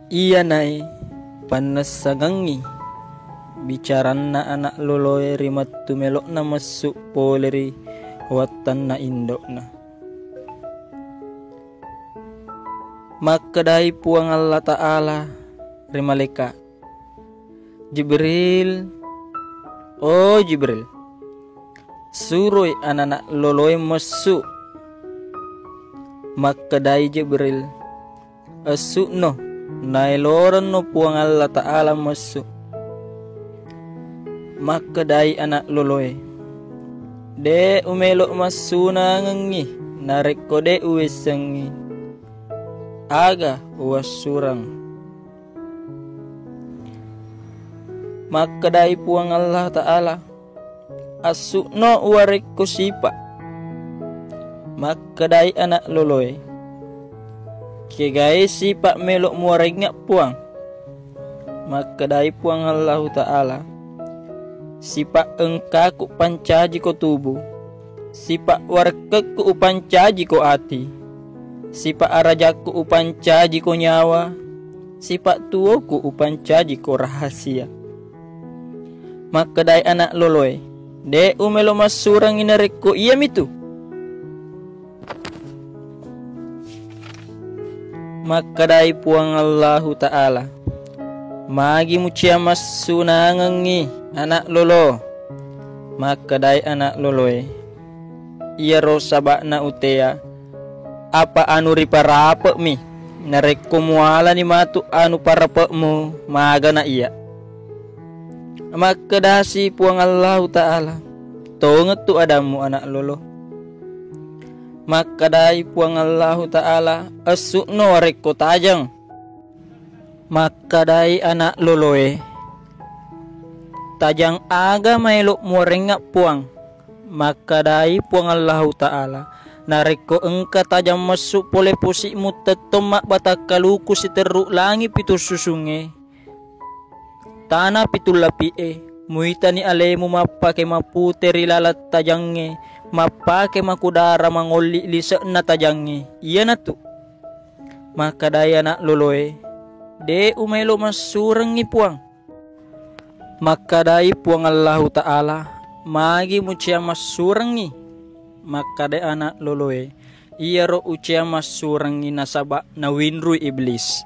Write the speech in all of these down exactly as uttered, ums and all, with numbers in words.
Iyanae pannessagangngi bicaranna ana' loloe ri mattu melo'na messu pole ri wattanna indo'na. Makkedai Puang Allah Ta'ala ri malaeka, "Jibril, oh Jibril, suroi anana' loloe messu." Makkedai Jibril, "Essu'no." Naelorenno Puang Allah Ta'ala messu. Makkedai ana' loloe, "De' umelo' massunangengngi narekko de' uwessengngi aga uwassureng." Makkedai Puang Allah Ta'ala, "Assu'no uwarekko sipa'." Makkedai ana' loloe, "Kegae sipa' melo' muwarengnga' Puang?" Makkedai Puang Allahu Ta'ala, "Sipa' engkaku pancajiko tubu, sipa' warekkekku upancajiko ati, sipa' arajakku upancajiko nyawa, sipa' tuwoku upancajiko rahasia." Makkedai ana' loloe, "De' umelo massurengngi narekko iyamitu." Makkedai Puang Allahu Ta'ala, "Magi mucia massunangengngi, ana' lolo?" Makkedai ana' loloe, "Iyaro saba'na utea, apa anu riparape'mi, narekko mualani matu anu parape'mu, magana iya." Makkedasi Puang Allahu Ta'ala, "Tongettu adammu, ana' lolo." Makkedai Puang Allahu Ta'ala, "Essu'no warekko tajeng." Makkedai ana' loloe, "Tajang aga maelo' muwarengnga' Puang?" Makkedai Puang Allahu Ta'ala, "Narekko engka tajang messu pole posi'mu tettong mabbatang kaluku siterru langi pitu susungnge, tana pitu lapi'e, muitani alemu mappake mapute ri laleng tajangnge, mappake makudara mangolli lise'na tajangnge, iyanatu." Makkedai ana' loloe, "De' umaelo massurengngi, Puang." Makkedai Puang Allahu Ta'ala, "Magi mucia massurengngi?" Makkedai ana' loloe, "Iyaro ucia massurengngi nasaba' nawinrui Iblis."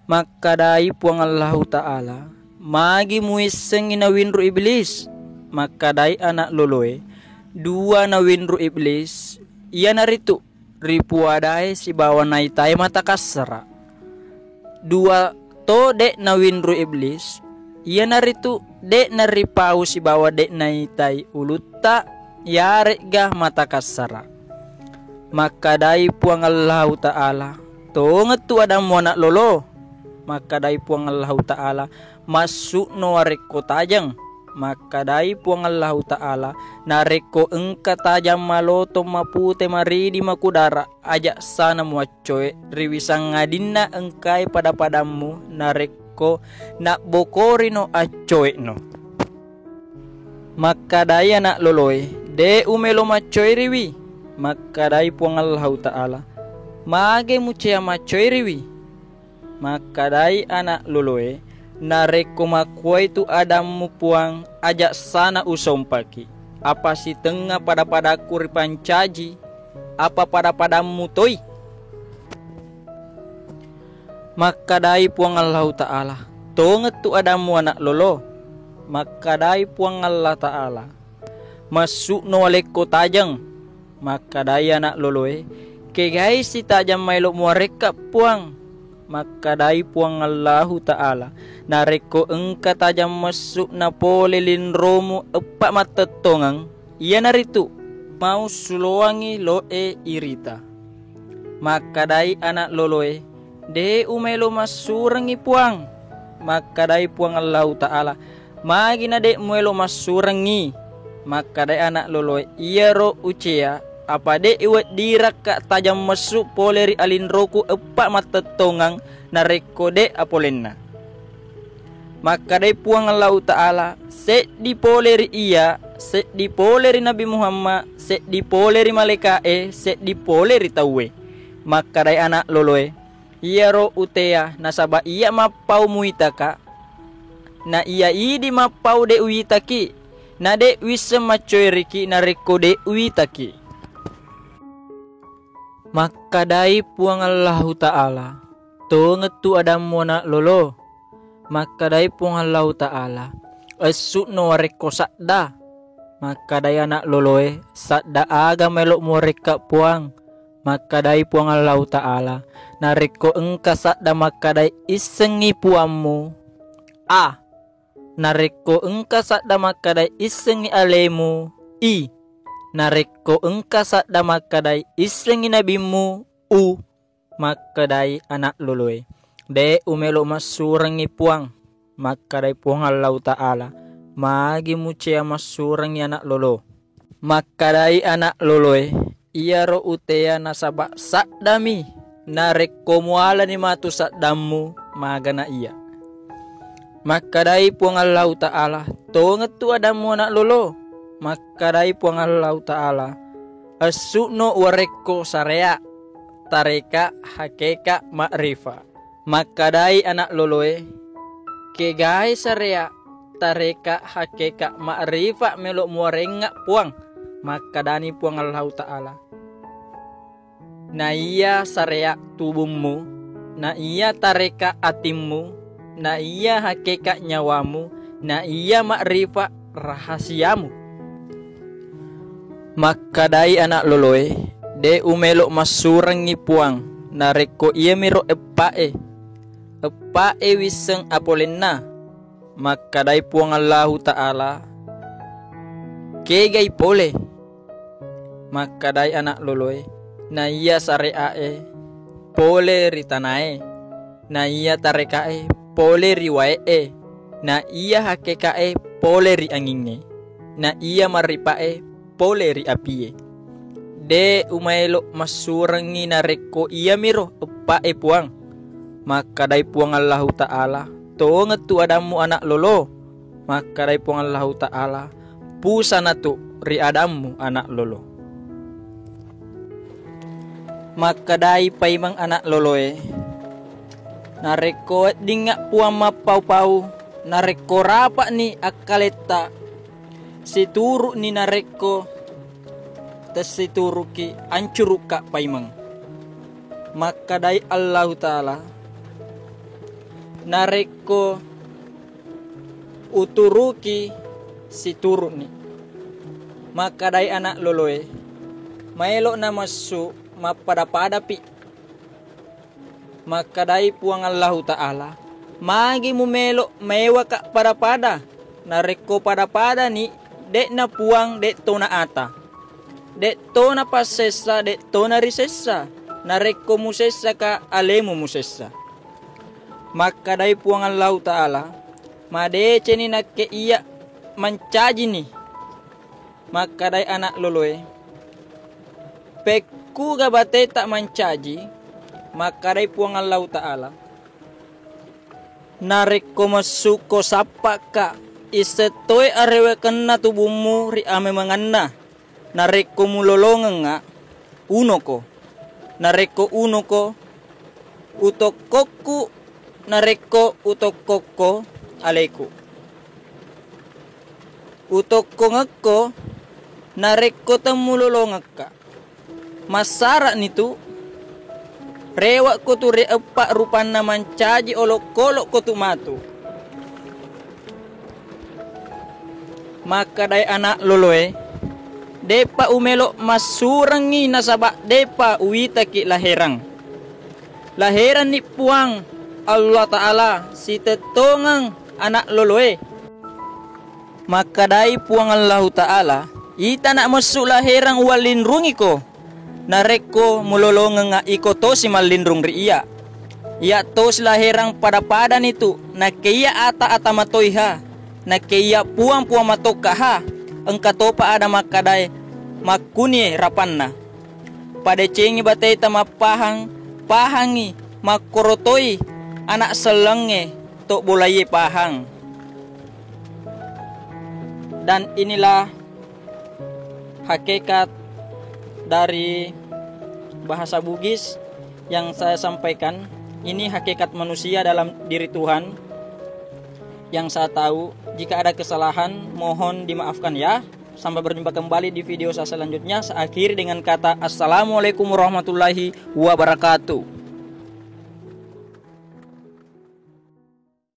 Makkedai Puang Allahu Ta'ala, "Magi muissengngi nawinru Iblis?" Makkedai ana' loloe, "Dua nawinru Iblis, iyanaritu ripuadae sibawa naitae mata kassara. Dua to de' nawinru Iblis, iyanaritu de' naripau sibawa de' naitai ulutta, yaregga mata kassara." Makkedai Puang Allahu Ta'ala, "Tongettu adammu, ana' lolo." Makkedai Puang Allahu Ta'ala, "Massu'no warekko tajeng." Makkedai Puang Allahu Ta'ala, "Narekko engka tajang malotong mapute maridi makudara, aja' sana muaccoe ri wisangngadinna engkae pada-padammu, narekko nabbokorino accoe'no." Makkedai ana' loloe, "De' umelo maccoeriwi." Makkedai Puang Allahu Ta'ala, "Mage mucea maccoeriwi?" Makkedai ana' loloe, "Narekko makkuaitu adammu, Puang, aja' sana usompaki. Apa sitengnga pada-padakku ripancaji, apa pada-padammu toi?" Makkedai Puang Allahu Ta'ala, "Tongettu adammu, ana' lolo." Makkedai Puang Allah Ta'ala, "Massu'no walekko tajeng." Makkedai ana' loloe, "Kegai sitajang maelo muarekka, Puang?" Makkedai Puang Allahu Ta'ala, "Narekko engka tajang messu napole linromu eppa mattettongeng, iyanaritu mau suloangngi lo'e irita." Makkedai ana' loloe, "De' umaelo massurengngi, Puang." Makkedai Puang Allahu Ta'ala, "Magi na de' muelo massurengngi?" Makkedai ana' loloe, "Iyaro ucea, apa de' iweddirakka tajang messu pole ri alinroku eppa mattettongeng narekko de' apolenna." Makkedai Puang Allahu Ta'ala, "Seddi pole ri iya, seddi pole ri Nabi Muhammad, seddi pole ri malaeka'e, seddi pole ri tauwe." Makkedai ana' loloe, Iyaro utea nasaba iya mappau muitaka, na iya idi mappau de uwitaki, na de wisseng maccoeriki narekko de uwitaki. Makkadai Puang Allahu Ta'ala, "Tongettu adammu, anak lolo." Makkadai Puang Allahu Ta'ala, "Essu'no warekko sadda." Makkadai anak loloe, "Sadda aga melo muwarekka, Puang?" Makkadai Puang Allahu Ta'ala, "Narekko engka sadda makkadai issengngi puammu, A. Narekko engka sadda makkadai issengngi alemu, I. Narekko engka sadda makkadai issengngi nabimmu, U." Makkadai anak loloe, "De umelo massurengngi, Puang." Makkadai Puang Allahu Ta'ala, "Magi mucea massurengngi, anak lolo?" Makkadai anak loloe, "Iyaro utea nasaba saddami. Narekko mualani matu saddammu, magana iya." Makkadai Puang Allahu Ta'ala, "Tongettu adammu, anak lolo." Makkadai Puang Allahu Ta'ala, "Essu'no warekko sareaq, tarekat, hakekat, ma'rifat." Makkadai anak loloe, "Kegai sareaq, tarekat, hakekat, ma'rifat melo muwarengnga, Puang?" Makkadani Puang Allahu Ta'ala, "Naiya sareaq tubummu, naiya tarekat atimmu, naiya hakekat nyawamu, naiya ma'rifat rahasiamu." Makkadai anak loloe, "De umelo massurengngi, Puang, narekko iyamiro eppa'e. Eppa'e wisseng apolenna." Makkadai Puang Allahu Ta'ala, "Kegai pole?" Makkadai anak loloe, "Naiya sareaqe pole ri tanae, naiya tarekaqe pole ri waeqe, naiya hakekae pole ri angingnge, naiya marripaqe pole ri apie. De umaelo massurengngi narekko iyamiro eppa'e, Puang." Makkadai Puang Allahu Ta'ala, "Tongettu adammu, anak lolo." Makkadai Puang Allahu Ta'ala, "Pusanatu ri adammu, anak lolo." Makkadai paimeng anak loloe, "Narekko weddingnga, Puang, mappau-pau, narekko rapa'ni akkaletta, situru'ni, narekko tessituruki, ancurukka paimeng." Makkadai Allahu Ta'ala, "Narekko uturuki, situru'ni." Makkadai anak loloe, "Maelo namessu mappada-padapi." Makkadai Puang Allahu Ta'ala, "Magi mumelo mewaka pada-pada? Narekko pada-padani, de'na Puang, de'tona ata, de'tona passessa, de'tona risessa. Narekko musessaka, alemu musessa." Makkadai Puang Allahu Ta'ala, "Madeceni nakke iya mancajini." Makkadai anak loloe, "Pekkuga bateta mancaji?" Makkadai Puang Allahu Ta'ala, "Narekko messuko sappakka, issettoe arewekenna tubummu ri amemengenna. Narekko mulolongengnga, unoko. Narekko unoko, utokkokku. Narekko utokkokko, aleku. Utokkongekko, narekko temmulolongekka. Massara'ni tu, rewakko tu ri eppa rupanna mancaji olokkolokko tu matu." Makkadai anak loloe, "De'pa umelo massurengngi nasaba de'pa uwitaki laherang. Laheranni Puang Allah Ta'ala sitettongeng anak loloe." Makkadai Puang Allahu Ta'ala, "Ita nak messu laherang uwallinrungiko. Narekko mulolongengnga, iko tosi mallinrung ri iya. Iya tosi laherang pada-padani tu, nakke iya ata-ata matoiha, nakke iya puang-puang matokkaha. Engka topa ada makkadae, makkunie rapanna. Padecengi bateta mappahang, pahangi, makkorotoi anak sellengnge to bolaie pahang." Dan inilah hakikat dari bahasa Bugis yang saya sampaikan. Ini hakikat manusia dalam diri Tuhan yang saya tahu. Jika ada kesalahan, mohon dimaafkan ya. Sampai berjumpa kembali di video saya selanjutnya. Saya akhiri dengan kata, "Assalamualaikum warahmatullahi wabarakatuh."